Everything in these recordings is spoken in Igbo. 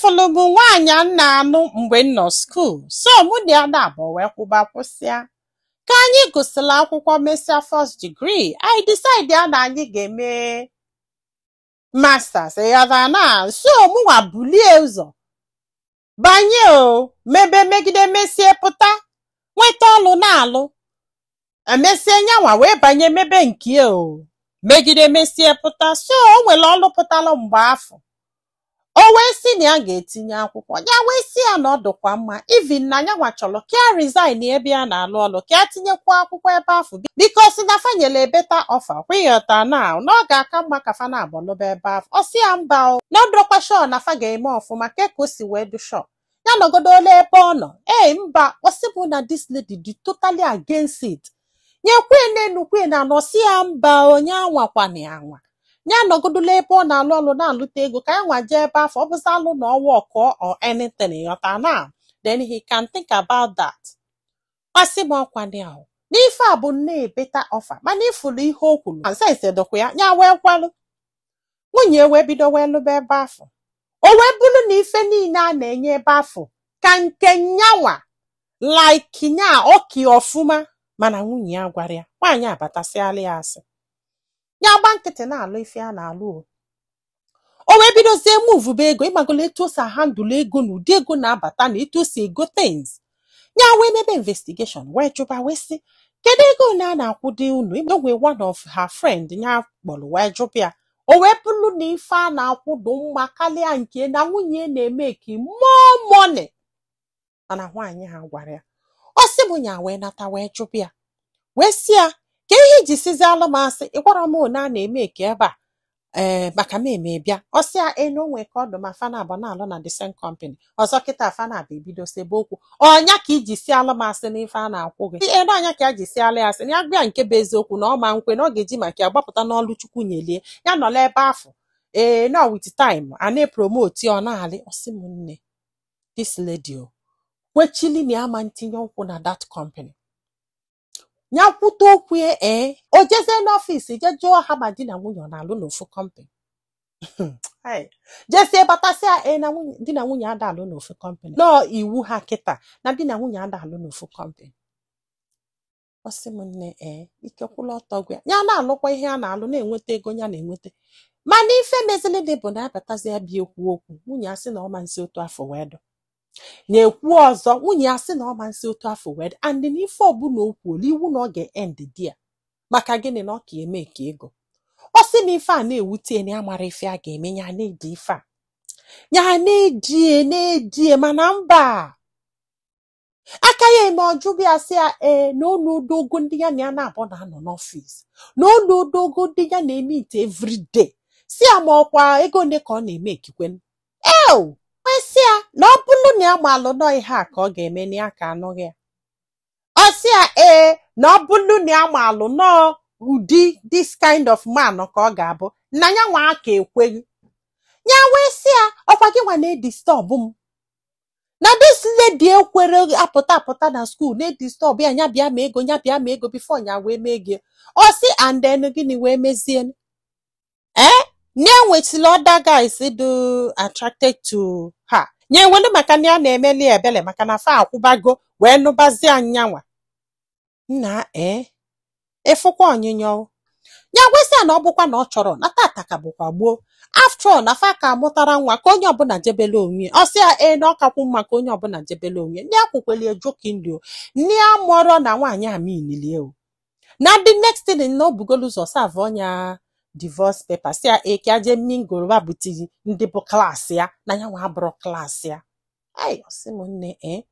Afụlụ m nwaanyị a na-anụ mgbe m nọ school, so mụ na ya na-abụ wee kwụba kwụsịa. Ka anyị gụsịrị akwụkwọ, mesịa first degree, anyị decide ya na anyị ga-eme masters, ịghọtara? Na so mụnwa bulie ụzọ banye o mebe megide, mesie pụta, nweta ọlụ na-alụ. Emesie, nyanwa wee banye mebe nke o megide, mesie pụta. So o nwere ọlụ pụtalụ mgbe afọ, o wee sị na ya ga-etinye akwụkwọ. Ya wee sị ya na ọ dịkwa mma, even na nyanwa chọrọ ka ya resign ebe ya na-alụ ọlụ, ka ya tinyekwa akwụkwọ ebe afọ, because na fa nyere better offer kwa, ịghọta? Na ọ ga-aka mma ka fa na-abọlụba ebe afọ. Ọ sị ya mba o, na ọ dịrọkwa sure na fa ga-eme ọfụma ke ka o si wee dị sure ya nọgodola ebe ọ nọ. Ee, mba, ọ sị bụ na this lady dị totally against it. Nyekwe n'enu kwe na anọ, sị ya mba, onye anwakwana ya anwa, ya nọgodola ebe ọ na-alụ ọlụ na-alụta ego, ka ya nwa jee ebe afọ, ọ bụzi alụ na ọwa ọkụọ or anything, ịghọta? Na then he can think about that. Ọsị m ọkwa ahụ n'ife a bụ nnọọ better offer, mana ifulu ihe o kwuru sense dịkwa ya. Ya wee kwalụ, nwunye wee bido wee lụba ebe afọ. O wee bụrụ na ife niile a na-enye ebe afọ ka nke nyanwa like nya ọki ọfụma, mana nwunye ya gwara ya, nwaanyị abatasịala ya asị ya gba nkịtị na-alụ ife a na-alụ. O wee bidozie muvube ego, ịmagolo etu o si ahandụlụ ego na ụdị ego na-abata na etu o si ego things. Ya wee mebe investigation, wee jụba, wee sị, kedu ego ole a na-akwụdo unu? Onwe one of her friend ya kpọrọ wee jụba ya. O wee bụrụ na ife a na-akwụdo mma karịa nke na nwunye na-emeki more money, mana nwaanyị ha gwara ya. Ọ sị m ya wee nata, wee jụba ya, wee sị ya ka ihe iji sizi alụ m asị, ị gwara m one a na-eme eke ebe a, ee, maka m eme bịa. Ọ sị ya ee, na onwe ka ọdụ ma fana abụọ na-alụ na the same company. Ọzọ kịta fana abụ ebido sebe okwu. Ọnya ka iji si alụ m asị n'ife a na-akwụ gị? Ee, na ọnya ka ya ji si alụ ya asị na ya gwa ya nke bụ eziokwu, na ọ ma nkwe na ọ ga-eji maka ya gbapụta n'ọlụ Chukwu nyelie ya nọla ebe afọ. Ee, na with time a na-epromote ọ na-alị. Ọsị m nne, this lady o kwechili na ya ma ntinye ụkwụ na that company. Ya kwute okwu ya, ee, o jezie n'office je jụọ ha ma di na nwunye ọ na-alụ n'ofu company. Jesie batasịa, ee, na nwunye di na nwunye ada alụ n'ofu company, nọọ iwu ha kịta na di na nwunye ada alụ n'ofu company. Ọ sị m nne, ee, ike kwụla ọtọ gwa ya, ya na-alụkwa ihe a na-alụ, na-enweta ego ya na-enweta, mana ife mezili dị bụ na abatazi ya bịa ekwu okwu, nwunye asị na ọma nsi otu afọ wee dụ na-ekwu ọzọ. Nwunye ya sị na ọma nsi otu afọ wee dị, and na ife ọbụla o kwuola iwu na ọ ga-end di ya. Maka gịnị? Na ọ ka eme ka ego. Ọ sị na ife a na-ewute ya, na ya mara ife a ga-eme, ya na-edi ife a, ya na-edie na-edie, mana mba aka ya eme. Ọjụbịa sị ya ee, na olu odogo ndị ya na ya na-abụ na-anọ n'office, na olu odogo ndị ya na-eme ite everyday, si ya ma ọkwa ego ole ka ọ na-eme ekikwe eo. Sị ya na ọ bụrụ na ya malụ nọ ihe a ka ọ ga-eme, na ya ka anụghị ya. Ọ sị ya ee, na ọ bụrụ na ya malụ nọọ ụdị this kind of man ka ọ ga-abụ, na ya nwa aka ekweghị ya. Wee sị ya, ọkwa gị nwa na-edisturb m, na this lady ekwere apụta apụta na school na-edisturb ya, ya bịa ma ego, ya bịa ma ego before ya wee mee gị. Ọ sị, and then gịnị wee mezie? Ee, na enwetịla other guys dị attracted to her, nye enwelu maka na ya na-emeli ebele, maka na fa akwụbago wee nụbazie anyanwa nna. Ee, ịfụkwa onyinyo ya gwesịa na ọ bụkwa na ọ chọrọ na tata ka bụkwa gboo. After all, na fa ka mụtara nwa, ka onye ọbụla jebele onwe ya. Ọ sị ya ee, na ọ kakwu mma ka onye ọbụla jebele onwe ya. Ndị akwụkweli jokingly o, nne ya mụọrọ na nwaanyị a minilie o, na the next thing na o bugolu ụzọ serve ọnya divorce paper, si ya ee, ka je mingoroba butiri ndị bụ class ya, na ya nwa abụrụ class ya. Ai, ọ sị m nne, ee,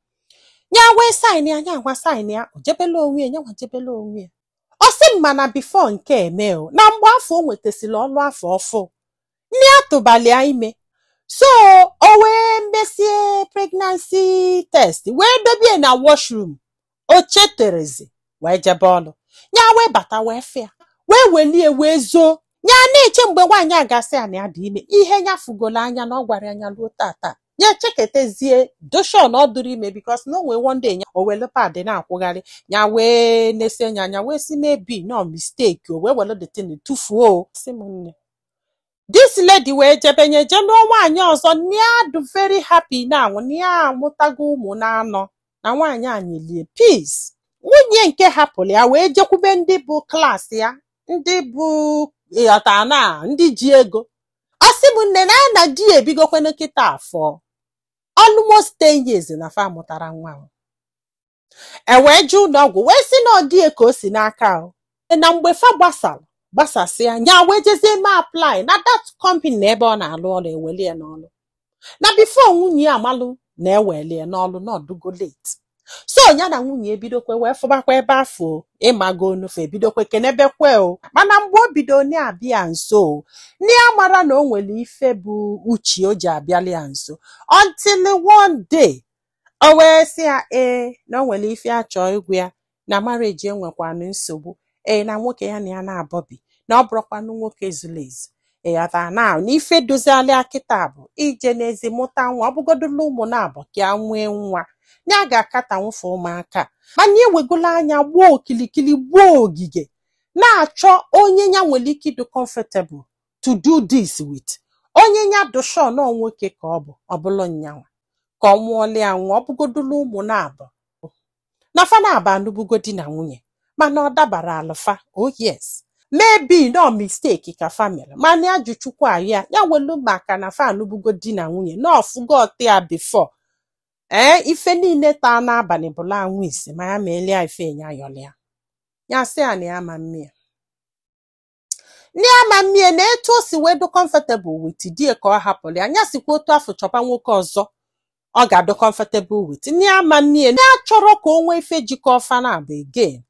ya wee sign ya, ya nwa sign ya, o jebele onwe ya, ya nwa jebele onwe ya. Ọ sị m mana before nke eme o, na mgbe afọ o nwetasịrị ọlụ afọ ọfụ, nne ya tụbalịa ime, so o wee mesie pregnancy test, wee dobie na washroom. O cheterezi wee jebe ọlụ. Ya wee bata, wee fịa, wee welie, wee zoo. Ya na-eche mgbe nwaanyị a gasị ya na ya dị ime. Ihe ya fugolo anya na ọ gwara anya ruo tata, ya echeketezie doshon ọ dụrụ ime, because na o nwee one day ya o welu pad na-akwụgharị, ya wee nesi anya anya, wee si maybe no mistake, o wee welu the thing tụfuo. O sị m nne. This lady wee jebenye je lụọ nwaanyị ọzọ. Ya dị very happy now na ya amụtago ụmụ na-anọ na nwaanyị a nyelie peace. Nwunye nke hapụrụ ya wee jekwube ndị bụ class ya, ndị bụ ịghọta na ndị ji ego. Ọ sị m, nne, na ya na di ya ebigokwanụ kịta afọ almost 10 years na fa mụtara nwa. E wee jee ụlọ ọgwụ, wee sị na ọ dị ka o si n'aka o na mgbe fa gbasara gbasasịa ya, wee jezie mee apply na that company na ebe ọ na-alụ ọrụ, ewelie n'ọrụ. Na before nwunye ya amalụ na ewelie n'ọrụ, na ọdụgo late. So ya na nwunye ebidokwe wee fụbakwa ebe afọ ịmago onufe, ebidokwe kenebekwe o. Mana mgbe o bido na-abịa nso o, na ya mara na o nwere ife bụ uche o ji abịali ya nso, until one day o wee sị ya ee, na o nwere ife achọ ịgwụ ya na marriage enwekwanụ nsogbu, ee, na nwoke ya na ya na-abọbi na ọ bụrụkwanụ nwoke zuru ezu. Ịghọta na ife dozialịa kịta bụ ije n'ezi mụta nwa, ọ bụgodulu ụmụ na-abọ ka ya nwee nwa, ya ga-akata nwụfe ụmụaka. Mana ewegola anya gbuo okilikili gbuo ogige na-achọ onye ya nwere ike ịdị comfortable to do this with, onye ya dị sure na nwoke ka ọ bụ, ọ bụlụ nyanwa ka ọ mụọla ya nwa, ọ bụgodulu ụmụ na-abọ. Na fa na-aba anụbugo di na nwunye, mana ọ dabara alụfa. Oh yes, maybe no mistake ka fa mere, mana ya jụ Chukwu ya ya welu maka na fa anụbugo di na nwunye na ọfụgo ọtị ya before. Ee, ife niile taa n'abalị bụla anwụ isi ma ya ma elia ife enye ayọlịa ya, sị ya na ya ma mmie, ndị ama mmie, na etu o si wee dị comfortable with di ka ọ hapụrụ ya, anya sikwa otu afọ chọba nwoke ọzọ ọ ga-adị comfortable with. Ndị ama mmie ya chọrọ ka o nwee ife jikọ ọfa na abụ again.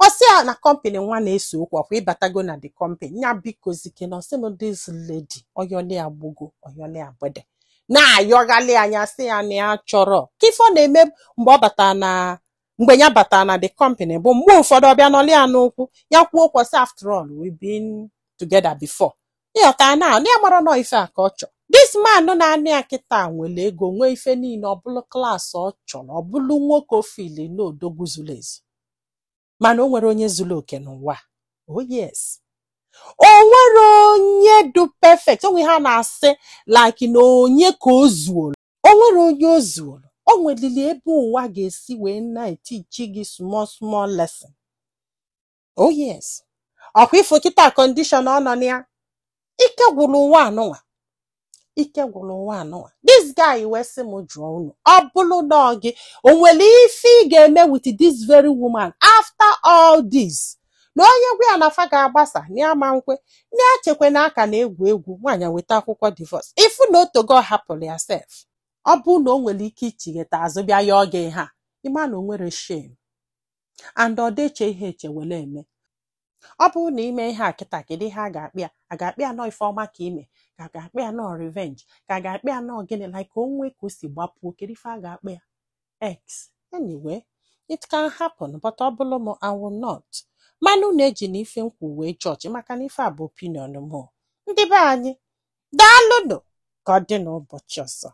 Ọ sị ya na company nwa na-ese okwu ọkwa ịbatago na the company ya, biko zike na ọsị m. This lady ọyọli agbụgo ọyọli agbede na-ayọghalị anya, sị ya na ya chọrọ ka ife ọ na-eme mgbe ọ batara na mgbe ya batara na the company bụ mgbe ụfọdụ ọbịa nọlị ya n'ụkwụ, ya kwuo okwu, sị, "After all, we been together before." Ịghọta na ya mara nọ ife a ka ọ chọrọ. This man na-anị ya kịta nwere ego, nwee ife niile, ọ bụlụ class ọ chọrọ, ọ bụlụ nwoke ofili na odogwu zuru ezu. Mana o nwere onye zuru oke n'ụwa? Oh yes, o nwere onye dị perfect. Onwe ha na-asị like na onye ka o zuoro, o nwere onye o zuoro. O nwelili ebe ụwa ga-esi wee na-etichi gị small small lesson. Oh yes, ọkwa ifo kịta condition ọ nọ na ya, ike gwụrụ ụwa anụnwa, ike gwụrụ ụwa anụnwa. This guy wee sị m jụọ unu, ọ bụrụ na ọ gị, o nwere ife ị ga-eme with this very woman after all this? Na onye gwa ya na fa ga-agbasa na ya ma nkwe, na echekwa na aka na-egwu egwu nwaanyị weta akwụkwọ divorce, ifu na otogo ọ hapụrụ ya sef. Ọ bụ na o nwere ike ichigheta azụ bịa ya ọ gị ha ịma na o nwere shame and ọ deche ihe eche were eme. Ọ bụrụ na ime ihe a kịta, kedu ihe a ga-akpị ya? A ga-akpị ya nọọ ife ọma ka ime, ka a ga-akpị ya nọọ revenge, ka a ga-akpị ya nọọ gịnị? Like onwe ka o si gbapuo, kedu ife a ga-akpị ya? X anyway, it can happen, but ọ bụrụ m, I will not. Mana unu eji na ife nkwu wee judge, maka na ife a bụ opinion m. Ndị be anyị, daalụnụ. Ka ọ dị n'ụbọchị ọzọ.